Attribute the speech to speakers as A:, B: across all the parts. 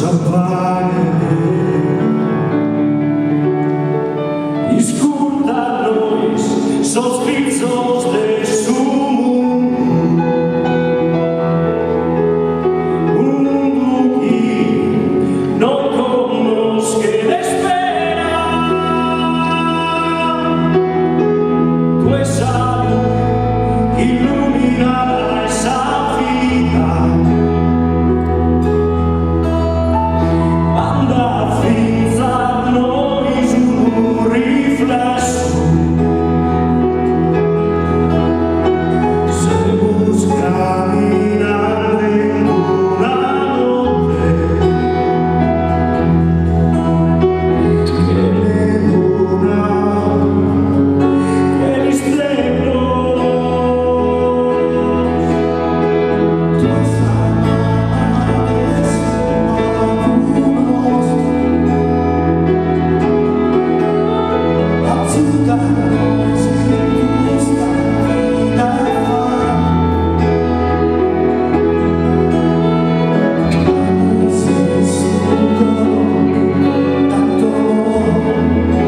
A: Sa paghe. Iscurta a nois sos fizos de su mundu, mundu chi non connoschet ispera. Tue sa lughe ch'illuminat sa vida. Manda fintz'a nois unu riflessu. Semus caminande in una notte chene luna, chene isteddos. Tue sa mama de su babbu nostru, azuda nois in custa vida vana. Danos in su coro tantu amore.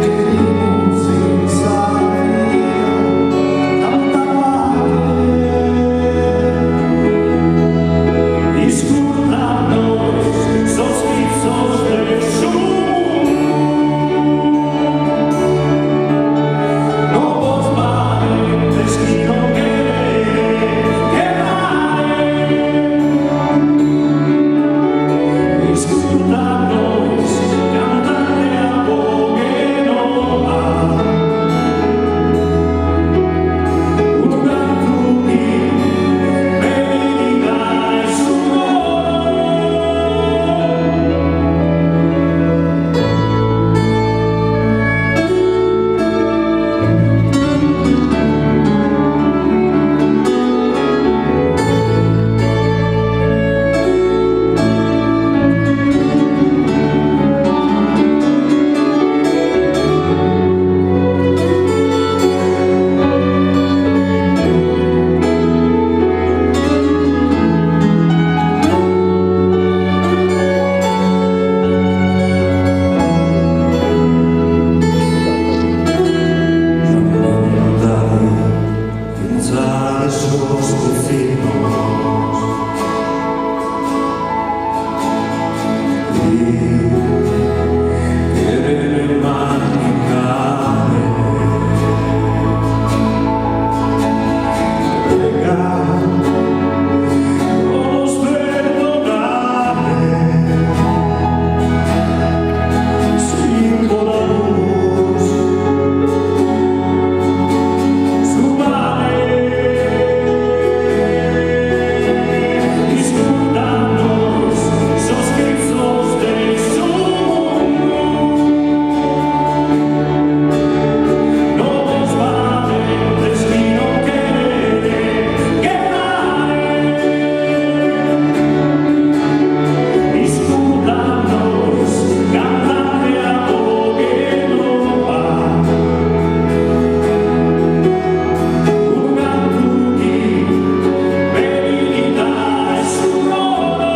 A: Cherimus in sa vida tanta paghe. Iscurta a nois sos fizos de su mundu, nobos balentes chi non cheren gherrare. Iscurta a nois cantande a boghe noa unu cantu chi benit dae su coro. Ammenta fintzas de sos pitzinnos chi cheren mandigare. Prega pro nos perdonare si imbolamus su male. Iscurta a nois sos fizos de su mundu, nobos balentes chi non cheren gherrare. Iscurta a nois cantande a boghe noa unu cantu chi benit dae su coro.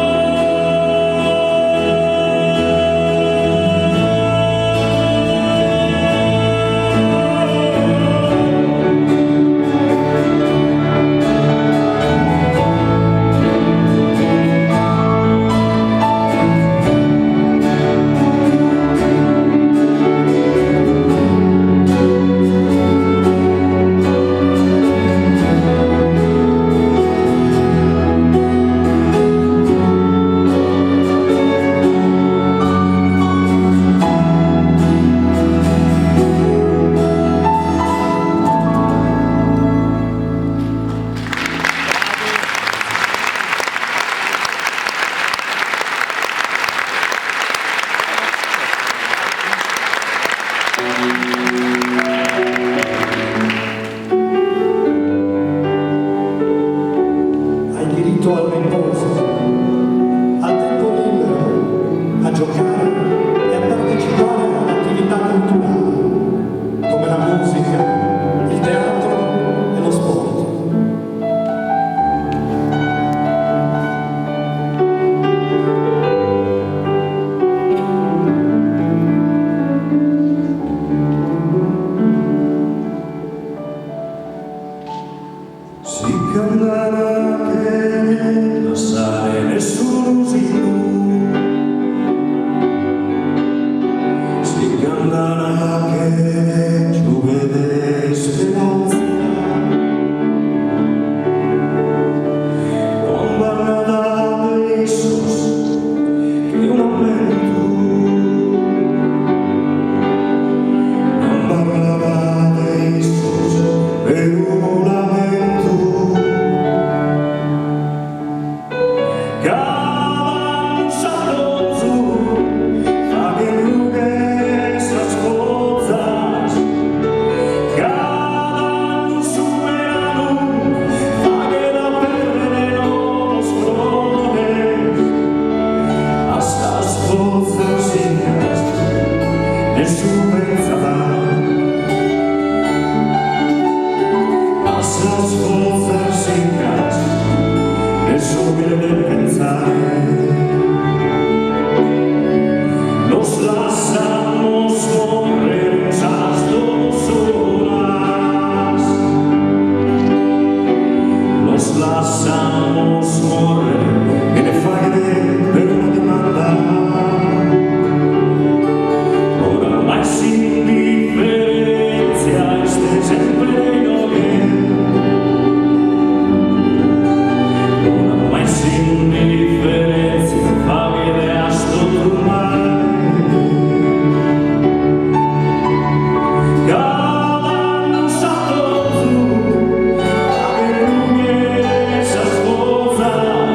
B: Hai diritto al riposo, al tempo libero, a giocare e a partecipare ad attività culturali, come la musica, il teatro e lo sport.
A: Cada annu s'atonzu faghet rugher sas fozas, cada annu su beranu faghet aperrere novos frores a sas fozas siccas de su pentzadale. A sas fozas siccas de su pentzare. Los lassamos morrer in sas domos solas. Los lassamos morrer chene fagher peruna dimanda. Oramai s'indiferentzia est sempre inoghe. Oramai s'indiferentzia faghet a totu male. Cada annu s'atonzu faghet rugher sas fozas.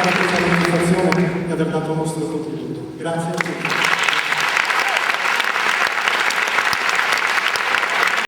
B: partecipare a questa manifestazione e aver dato il nostro contributo. Grazie a tutti.